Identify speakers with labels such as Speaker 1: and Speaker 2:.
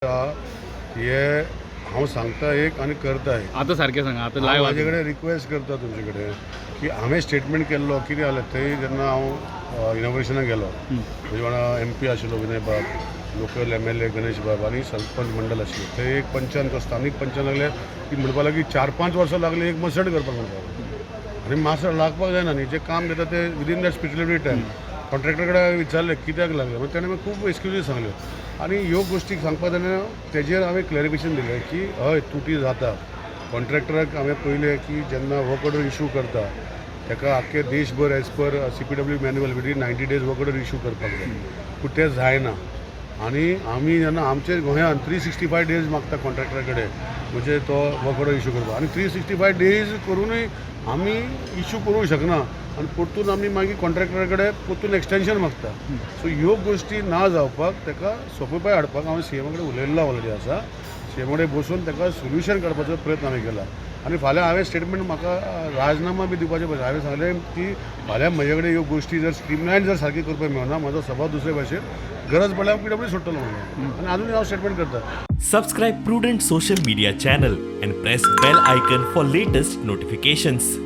Speaker 1: करता हे हांव सांगता एक आनी करता एक.
Speaker 2: आतां सारकें सांगा आतां
Speaker 1: हांव
Speaker 2: लायव.
Speaker 1: म्हाजे कडेन रिक्वेस्ट करता तुमचे कडेन की हांवें स्टेटमेंट केल्लो. कितें जालें, थंय जेन्ना हांव इनॉग्रेशनाक गेलो, म्हजे वांगडा एमपी आशिल्लो विनय बाब, लोकल एमएलए गणेश बाब आनी सरपंच मंडळ आशिल्ले. थंय एक पंचान, तो स्थानीक पंचान लागले की म्हणपाक लागली, 4-5 वर्सां लागली एक मसण करपाक म्हणपाक. आनी मासळ लागपाक जायना न्ही. जें काम दिता तें within that stipulated time. Contractor कडेन हांवें विचारलें कित्याक लागलें मागीर ताणें म्हाका खूब एक्सक्युजीस सांगल्यो. आनी ह्यो गोश्टी सांगपाक जाल्यार तेजेर हांवें क्लॅरिफिकेशन दिलें की हय, तुटी जाता. कॉन्ट्रॅक्टराक हांवें पळयलें की जेन्ना वर्क ऑर्डर इशू करता, ताका आख्खे देशभर as per CPW manual within 90 days work order issue करपाक जाय, पूण तें जायना. आनी आमी जेन्ना आमचे गोंयांत 365 डेज मागता कॉन्ट्रॅक्टरा कडेन, म्हणजे तो वर्क ऑर्डर इशू करपाक, आनी 365 डेज करुनूय आमी इशू करूंक शकना आनी परतून आमी मागीर कॉन्ट्रॅक्टरा कडेन परतून एक्सटेंशन मागता. सो ह्यो गोश्टी ना जावपाक, ताका सोंपेपाय हाडपाक हांवें सीएमा कडेन उलयल्लो ऑलरेडी आसा. सीएमा कडेन बसून ताका सोल्युशन काडपाचो प्रयत्न आमी केला. आनी फाल्यां हांवें स्टेटमेंट, म्हाका राजनामा बी दिवपाचें पडलें. हांवें सांगलें की फाल्यां म्हजे कडेन ह्यो गोश्टी जर स्ट्रीमलायन जर सारकी करपाक मेळना, म्हजो सभाव दुसरे भाशेन, गरज पडल्यार हांव पीडब्ल्यूडी सोडटलो म्हणून. आनी अजूनय हांव स्टेटमेंट करता.
Speaker 3: Subscribe Prudent Social Media channel and press bell icon for latest notifications.